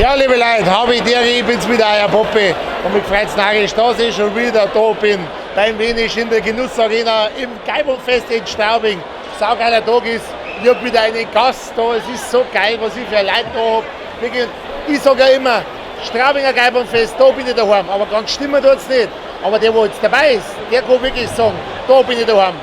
Ja, liebe Leute, habe ich dir, ich bin's wieder, euer Poppi. Und mich freut's narrisch, dass ich schon wieder da bin. Beim Wenisch in der Genussarena im Gaibockfest in Straubing. Saugeiler Tag ist, ich hab wieder einen Gast da. Es ist so geil, was ich für Leute da hab. Wirklich, ich sag ja immer, Straubinger Gaibockfest, da bin ich daheim. Aber ganz stimmen tut's nicht. Aber der, wo jetzt dabei ist, der kann wirklich sagen, da bin ich daheim.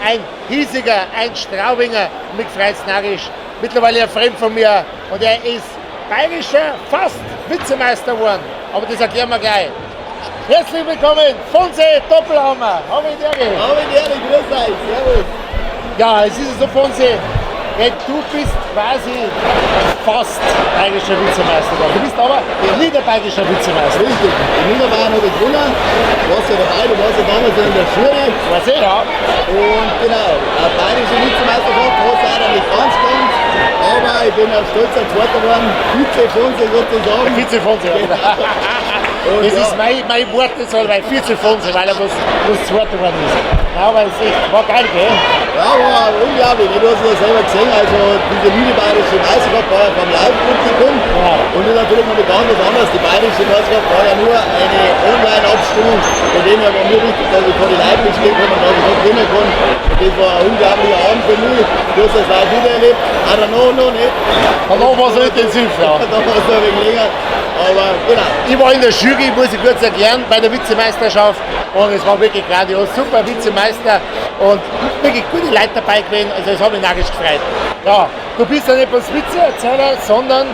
Ein hiesiger, ein Straubinger, mich freut's narrisch. Mittlerweile ein Freund von mir und er ist bayerischer, fast Vizemeister geworden. Aber das erklären wir gleich. Herzlich willkommen, Fonse Doppelhammer. Habe ich dir. Habe ich dir, grüß euch, servus. Ja, es ist so, Fonse, du bist quasi fast bayerischer Vizemeister geworden. Du bist aber niederbayerischer Vizemeister. Richtig, in Niederbayern habe ich gewonnen. Du warst ja dabei, du warst ja damals in der Jury. Weiß ich, ja. Und genau, eine bayerische Vizemeisterschaft hat es leider nicht ganz gegangen, aber ich bin ein stolzer Zweiter geworden, Vize-Fonse sozusagen. Vize-Fonse, ja. Genau. Und Das ja, ist mein Wort, das soll weil Vize-Fonse, weil er was Zweiter geworden ist. Ja, aber es ist echt, war geil, gell? Ja, war unglaublich. Du hast es ja selber gesehen, also diese niederbayerische Meisterschaft war ja vom Live-Publikum Ja. und ist natürlich noch ganz was anderes. Die bayerische Meisterschaft war ja nur eine Online-Abstimmung, von dem her war mir wichtig, dass ich vor die Leute stehen kann und dass ich da gewinnen kann. Und das war ein unglaublicher Abend für mich. Du hast das live miterlebt, auch danach noch nicht. Danach war es so intensiv, ja. Da war es noch ein wenig länger, aber genau. Ich war in der Jury, muss ich kurz erklären, bei der Vizemeisterschaft und es war wirklich grandios, super Vizemeister und wirklich gute Leute dabei gewesen, also es hat mich narrisch gefreut. Ja, du bist ja nicht bloß Witzeerzähler, sondern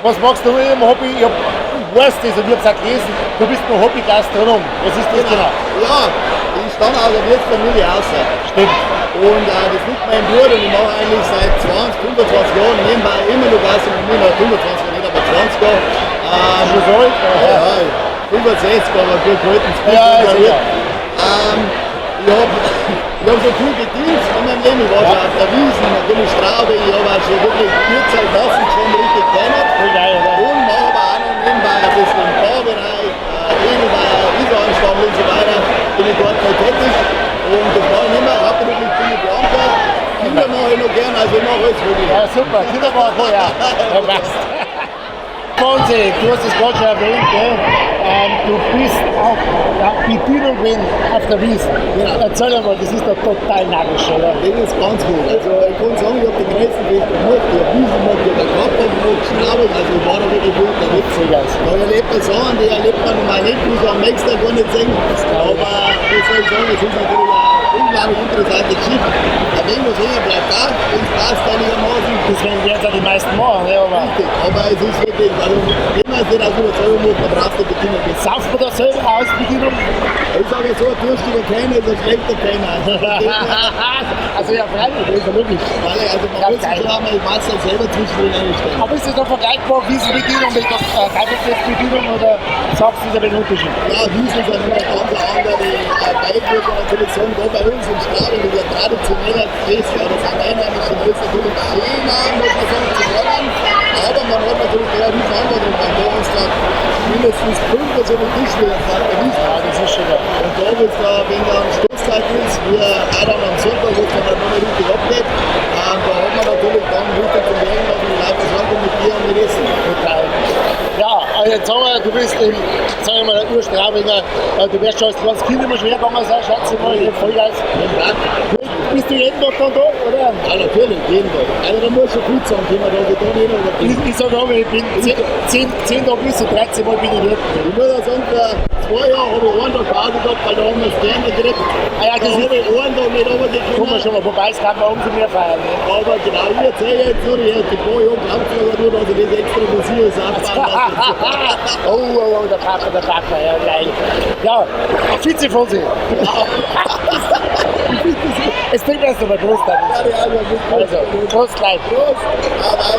was machst du mit dem Hobby? Ich weiß das und ich hab's auch gelesen, du bist noch Hobby-Gastronom. Was ist das genau? Ja, ich stamme aus der Wirtsfamilie raus. Stimmt. Und das liegt mir im Blut und ich mache eigentlich seit 20, 25 Jahren nebenbei immer noch Gastronomie, noch 25 Jahre nicht, aber 20 Jahre. Schon so alt? Ja, 65, aber gut gehalten. Ja, ist gut. ja. Ich habe ich hab schon viel gedient in meinem Leben. Ich war schon auf der Wiesn, natürlich Straube, ich habe auch schon wirklich Bierzeit Waffen schon richtig kennen. Voll geil, oder? Und mache aber auch noch nebenbei ein bisschen im Baubereich, Edelweiher, Isarnstammel und so weiter, bin ich dort noch tätig. Und das mache ich nicht mehr, hauptberuflich bin ich Beamter. Kinder mache ich noch gern, also ich mache alles wirklich. Ja, super, Kinder machen voll, ja. Ja, passt. Fonsi, du hast es gerade schon erwähnt, gell? Du bist auch ja, Bedienung gewesen auf der Wiesn. Genau. Erzähl einmal, das ist doch total narrisch, oder? Das ist ganz gut. Also ich kann sagen, ich habe die größten Feste gemacht, ich habe Wiesn gemacht, ich habe Kappa gemacht, Straubing, also ich war da wirklich gut unterwegs. Voll geil. Da erlebt man Sachen, die erlebt man normal nicht, die so am nächsten Tag gar nicht sehen. glaub ich. Aber was soll ich sagen, es ist natürlich eine unglaublich interessante Geschichte. Ein wenig was hängen bleibt da, das passt einigermaßen. Deswegen werden es auch die meisten machen, ne? Aber Richtig, aber es ist wirklich, also wenn man es nicht aus Überzeugung macht, man braucht die Bedienung nicht. sauft man da selber aus Bedienung? Ich sage so, ein durstiger Kellner ist ein schlechter Kellner. Also, von dem her, Also ja, freilich, das ist ja logisch. weil, also man Ja, muss sich geil. schon einmal Wasser selber zwischendrin einstellen. Aber ist das noch vergleichbar, Wiesenbedienung mit der Geiberfestbedienung oder sagst du, das ist ein wenig Unterschied? Ja, Wiesn ist natürlich eine ganz andere Welt, muss man natürlich sagen. Da bei uns in Straubing ist ja traditioneller Fest, ja, das sind Einheimische, da ist natürlich schöner, muss man sagen, zu lernen. Aber man hat natürlich da eine riesen Anforderung, weil da hast du mindestens 5 oder so mit Tisch wieder auf der Wiesn. Ja, das ist schon geil. Und da wird's da, wenn dann Stoßzeit ist, wie auch dann am Sonntag, wo es dann halt nochmal richtig abgeht, da hat man natürlich dann richtig zum Lernen, dass man die Leute sagen, mit Bier und mit Essen. Total. Ja, also jetzt sagen wir, du bist im, sagen wir mal, der Urstraubinger, du wirst schon als kleines Kind immer schwer gegangen sein, schätze ich mal, ich hab Vollgas. Bist du jeden Tag dann da, oder? Ja, natürlich, jeden Tag. Also da muss schon gut sein, können wir da nicht oder Ich sag auch, ich bin 10 Tage bis zu 13 Mal bin ich dort. Ich muss auch sagen, vor 2 Jahren habe ich einen Tag Pause gehabt, weil da haben wir das Gerne gekriegt. Ah ja, das da habe ich einen Tag nicht Kann man runtergekommen. schon mal, wobei es kann man umso mehr feiern. Ne? Aber genau, ich erzähle jetzt nur die ersten paar Jahre, glaubt mir aber nur, dass ich das extra für Sie alles aufbauen lasse. Oh, oh, oh, der Papa, ja, geil. Ja, Vize-Fonsi. Es trinkt erst einmal Prost. dann. Also, Prost, Leute. Prost, aber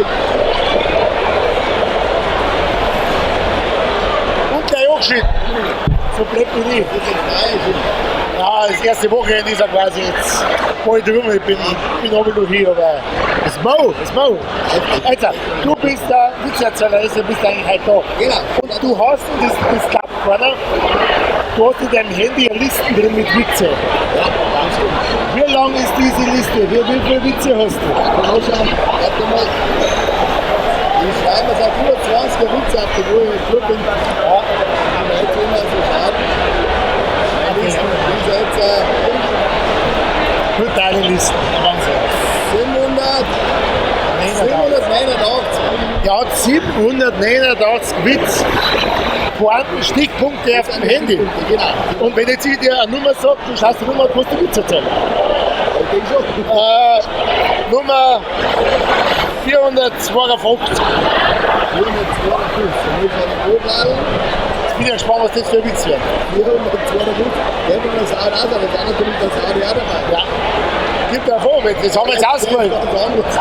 Und gleich angeschnitten. So blöd bin ich. das ist bayerisch. Ja, das erste Wochenende ist ja quasi jetzt bald rum. Ich bin aber noch hier, aber es mau, es mau. Also, du bist der Witzerzähler, also bist eigentlich heute da. Genau. Und du hast, und das glaubt keiner, du hast in deinem Handy eine Liste drin mit Witze. Ja, ganz gut. Wie lang ist diese Liste? Wie viele Witze hast du? Kann auch schauen, warte mal. Ich schreibe mir seit über 20 Jahren Witze auf die gut finde. Ja. Aber jetzt immer so schauen. Meine Listen ist jetzt Brutale Listen. Wahnsinn. 700, 789. Der hat 789 Witz. Pointen, Stichpunkte auf dem Handy. Genau. Und wenn jetzt ich dir eine Nummer sage, du schaust die Nummer und musst die Witz erzählen. Ich denke schon. Nummer 452. 452. Da muss ich einen hochladen. Jetzt bin ich ja gespannt, was das für ein Witz wird. 452. Der von der Saudi auch, das ist natürlich der Saudi auch dabei. Ja. Gib dir vor, das haben wir jetzt ausgeholt. Das ist ganz anderes. Das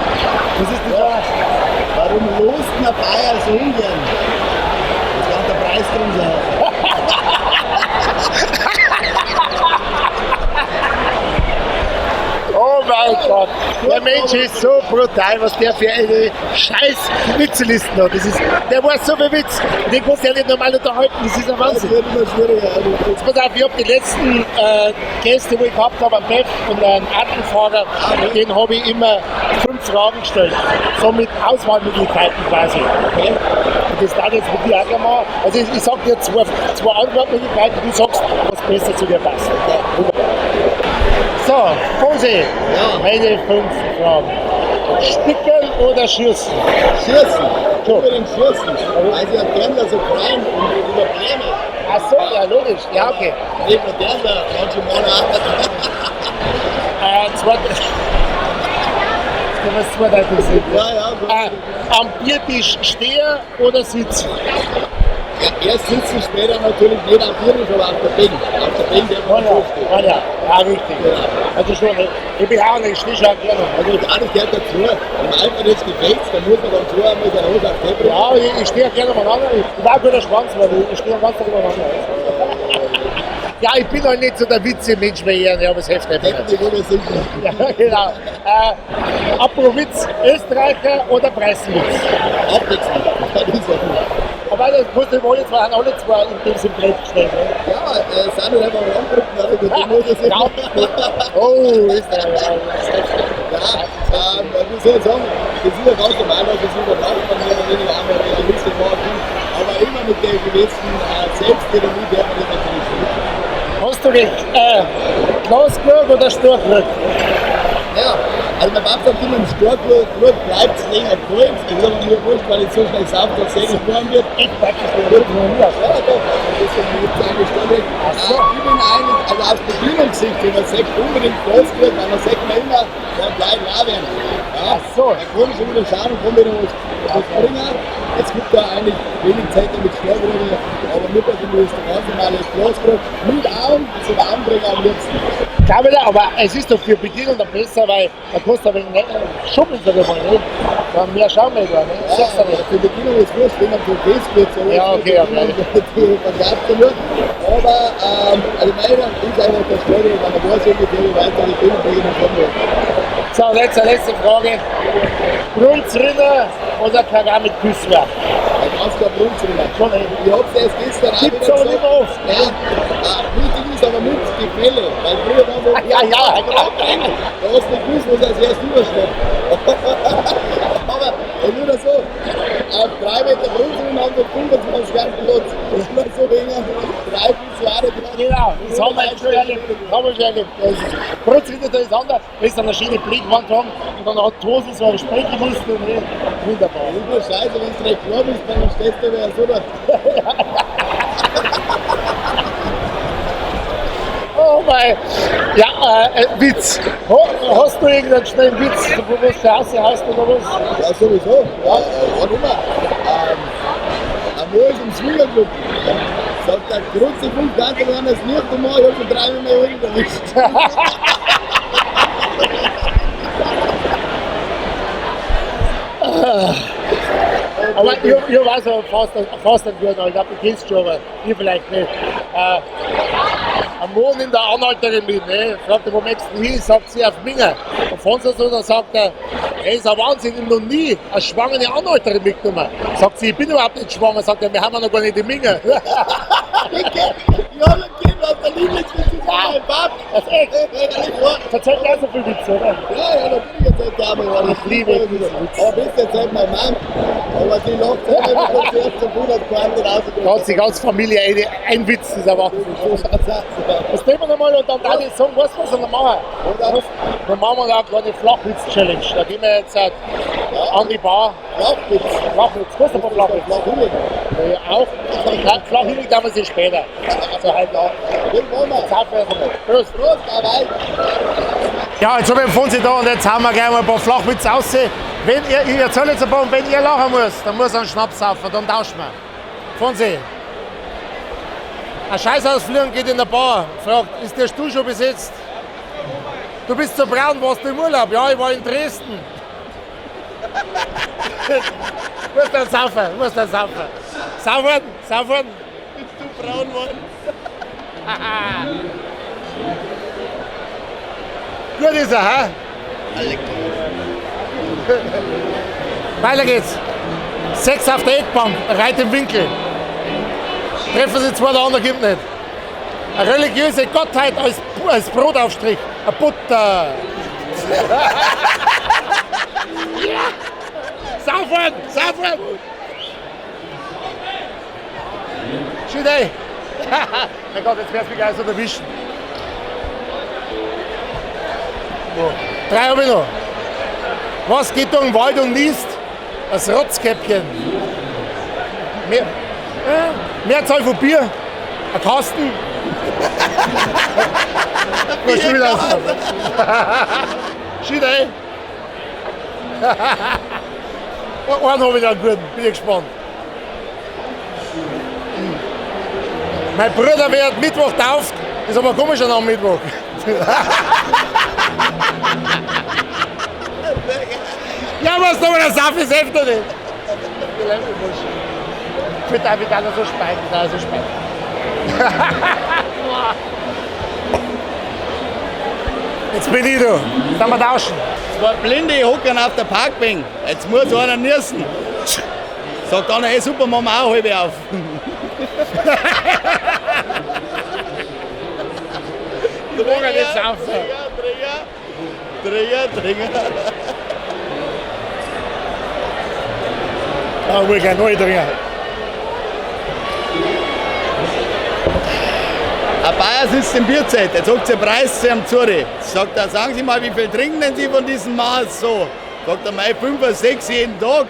ist die Ja. Warum lost man Bayer so ungern? Das kann der Preis drin sein. Oh mein Gott, der Mensch ist so brutal, was der für eine scheiß Witzelisten hat. Das ist, der weiß so viel Witz. Den kannst du ja nicht normal unterhalten, das ist ein Das Wahnsinn. wird immer schwieriger. Also, Jetzt pass auf, ich hab die letzten Gäste, die ich gehabt habe, am Bett und einen Attenfahrer, den habe ich immer 5 Fragen gestellt. So mit Auswahlmöglichkeiten quasi. Okay? Und das darf ich jetzt mit dir auch gleich machen. Also ich sag dir zwei Antwortmöglichkeiten, du sagst, was besser zu dir passt. Okay? Wunderbar. So, Fosi, Ja. meine 5 Fragen. Spickeln oder Schießen? Schießen. So. Unbedingt schießen. Weil sie ja Dirndl so freuen und über Pläne. Ach so, ja, logisch. Ja, okay. Nicht nur Dirndl, manche Männer auch. Jetzt können wir es zweideutig sehen. Ja, ja. Gut. Am Biertisch stehen oder sitzen? Ja, erst sitzen, später natürlich nicht am Biertisch, aber auf der Bank. Auf der Bank, der man Ja, so steht. ja, ja, ja, richtig. Genau. Also schon, ich bin auch nicht, ich stehe schon auch gerne. Also das alles gehört dazu. Im Alter des Gefechts, da muss man dann schon einmal seine Hose auf den bringen. Ja, ich stehe auch gerne umeinander. Ich war ein guter Schwanz, weil ich stehe den ganzen Tag umeinander. Ja, ich bin halt nicht so der Witze-Mensch wie ihr, ja, aber es hilft einfach nicht. Hätten die wohl sinken. Ja, genau. Apropos Witz, Österreicher oder Preußenwitz? Abwechselnd. Das ist ja gut. Aber das musst du alle zwei, haben alle zwei in dem Sinn blöd gestellt. Ne? Ja, sind halt einfach Randgruppen, also gut, die muss ich Ja. Oh, Österreicher. Ja, wie soll ich sagen, das ist ja ganz normal, dass es über Nachbarn mehr oder weniger einmal realistisch machen, aber immer mit der gewissen Selbstironie, der man das natürlich schon. Hast du recht? Glaskrug oder Storkrug? Ja, also mein Papa sagt immer, im Storkrug bleibt es länger kalt. Das ist aber mir wurscht, weil ich so schnell saufe, dass es eh warm wird. Ich praktisch den Rücken noch nie. Ja, doch, also deswegen gibt es eigentlich Storkrug. Ach so. Ich bin eigentlich, also aus Bedienungssicht, wenn man sagt, unbedingt Glaskrug, weil man sagt man immer, dann bleibt lau werden. Ja, Ach so. Da kann ich schon wieder schauen und kann wieder was bringen. Es gibt da eigentlich wenig Zeit mit Storkrug, aber mir persönlich ist der ganz normale Glaskrug mit Augen, zum Augenbringen am liebsten. Glaube ich, aber es ist doch für Bedienung dann besser, weil da kostet ein wenig Schuppen, sag ich mal, ne? Da mehr schauen wir da, ne? Ja, Sagst du nicht. für Bedienung ist wurscht, wenn man für das wird, so Ja, okay, okay. Die verklappt ja nur. Aber also meiner ist einfach der Steuerung, weil man weiß ungefähr, wie weit ich bin und wo ich noch komme. So, und jetzt eine letzte Frage. Brunzrinner oder Keramikgüssler? Ja, ganz klar Brunzrinner. Schon, ey. Ich hab's erst gestern auch Gibt's wieder aber gesagt. nicht mehr oft. Ja, wichtig ist aber mit Gefälle, weil früher war so, Ja, ja. Da hast du nicht gewusst, was als erstes überschlägt. Aber ich nur so, auf 3 Meter Brunzrinner haben wir 25 Gramm Platz. Das ist nur so wegen 3 Pissoire dran. Genau, das haben wir jetzt schon erlebt. Das haben wir schon erlebt. Das ist, Brunzrinner, da ist anders, wenn sie dann eine schöne Blickwand haben und dann hat die Hose so ein Sprenkelmuster. Ne? Wunderbar. Das ist nur scheiße, wenn du recht klar bist, dann stehst du wieder so da. Oh mein, ja, Witz. Hast du irgendeinen schnellen Witz, wo du zu Hause hast oder was? Ja, sowieso. Ja, wann immer. Einmal ist im Swingerclub. Sagt der Grutze 5 Grad, wir haben das Licht und ich hab schon 3 Mal mehr erwischt. Aber ich weiß aber fast einen guten, ich glaube, du kennst schon, aber ich vielleicht nicht. Am Morgen in der Anhalterin mit, ne? Fragt er, wo möchtest du hin? Sagt sie auf Minga. Und fahren sie so, dann sagt er, hey, ist ein Wahnsinn, ich hab noch nie eine schwangere Anhalterin mitgenommen. Sagt sie, ich bin überhaupt nicht schwanger. Sagt er, wir haben ja noch gar nicht die Minga. Ich hab ihn was der Lieblingswitz ist von meinem Pap. Das ist echt. Ehrlich wahr. Erzählt er so viel Witze, oder? Ja, ja, natürlich erzählt der einmal was. Ich liebe diesen Witz. Aber bis erzählt meine Mom. Aber die lacht selber immer schon zuerst zum Bruder, dass keiner rauskommt. Da hat die ganze Familie ein Witz, das ist ein Wahnsinn. So schaut's aus. Das nehmen wir nochmal und dann darf ich sagen, weißt du, was wir noch machen? Oder Dann machen wir noch eine kleine Flachwitz-Challenge. Da gehen wir jetzt an die Bar. Flachwitz. Flachwitz, was ist denn Flachwitz? Flachwitz. Ja, auch. Flachwitz haben wir sie später. Also halt auch. Den wollen wir. Zeit für einmal. Prost. Prost, dabei. Ja, jetzt habe ich den Fonsi da und jetzt haben wir gleich mal ein paar Flachwitze raus. Wenn ihr, ich erzähle jetzt ein paar und wenn ihr lachen muss, dann muss er einen Schnaps saufen, dann tauschen wir. Fonsi. Ein Scheißhausfliegen geht in der Bar, fragt, ist der Stuhl schon besetzt? Du bist so braun, warst du im Urlaub? Ja, ich war in Dresden. Musst dann saufen, musst dann saufen. Saufen, saufen. Bist du braun worden? Gut ist er, hä? Weiter geht's. 6 auf der Eckbank, reit im Winkel. Treffen sie zwei, der andere gibt nicht. Eine religiöse Gottheit als Brotaufstrich. Eine Butter. Ja. Saufen, saufen! Schön, ey. Mein Gott, jetzt werd's mich gleich so erwischen. 3 habe ich noch. Was geht durch den Wald und niest? Das Rotzkäppchen. Mehrzahl von Bier. Ein Kasten. Was schon wieder aus. Schön, ey. Einen habe ich noch einen guten. Bin ich gespannt. Mein Bruder wird Mittwoch tauft. Ist aber komisch am Mittwoch. Ja, was noch mal das Saft ist echt noch nicht. Ich darf ich da noch so speichen, da so speichen. Jetzt bin ich da. Jetzt haben wir tauschen. Zwei Blinde hocken auf der Parkbank. Jetzt muss einer niesen. Sagt einer, ey, super, machen wir auch halbe auf. Du magst nicht saufen. Trinken, trinken. Da muss ich gleich neu trinken. Ein Bayer sitzt im Bierzelt, jetzt sagt der Preis zu ihm zu. Sagt er, sagen Sie mal, wie viel trinken denn Sie von diesem Maß so? Sagt er, mei, 5 oder 6 jeden Tag. Hat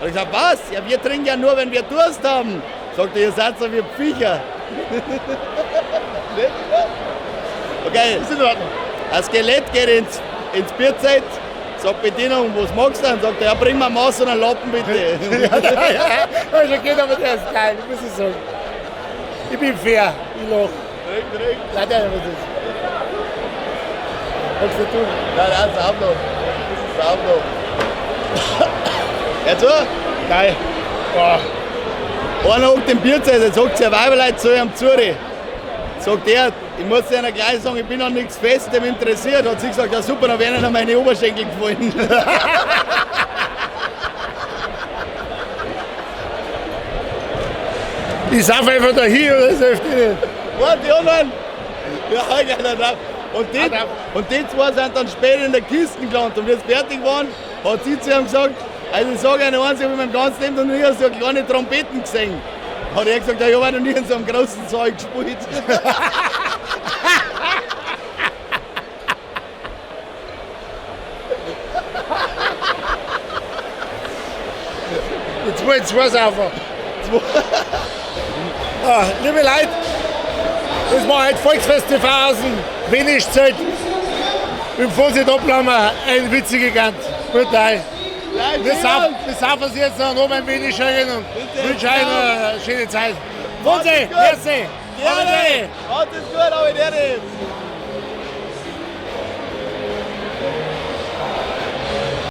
ich gesagt, was? Ja, wir trinken ja nur, wenn wir Durst haben. Sagt er, ihr seid so wie Viecher. Okay. Ist in Ordnung. Ein Skelett geht ins Bierzelt, sagt Bedienung, was magst du denn? Sagt er, ja, bring mir Maß und einen Lappen bitte. Ja, ja, schon geht, aber der ist geil, muss ich sagen. Ich bin fair, ich lach. Trink, trink. Nein, der was ist. Was du tun? Nein, nein, sauf noch. Sauf noch. Jetzt so? Geil. Boah. Einer hockt im Bierzelt, jetzt sagt der Weiberleut zu ihm Zürich. Sagt er, ich muss dir gleich sagen, ich bin an nichts Festem interessiert. Hat sie gesagt, ja super, dann werden ihnen meine Oberschenkel gefallen. Ich sauf einfach da hier oder das hilft nicht. Warte, die anderen. Ja, gleich drauf. Und die zwei sind dann später in der Kiste gelandet. Und wie sie fertig waren, hat sie zu ihm gesagt, also ich sage Ihnen eins, ich habe in meinem ganzen Leben noch nie so kleine Trompeten gesehen. Hat er gesagt, ja, ich habe noch nie in so einem großen Saal gespielt. Jetzt wollen zwei saufen. Ah, liebe Leute, das war heute Volksfest TV aus dem Wenischzelt. Im Fonsi Doppelhammer, ein witziger Gant. Gut, nein. Wir saufen sie jetzt noch oben ein wenig schön und wünschen euch noch eine schöne Zeit. Fonsi, merci. Gerne. Macht es gut, aber gerne.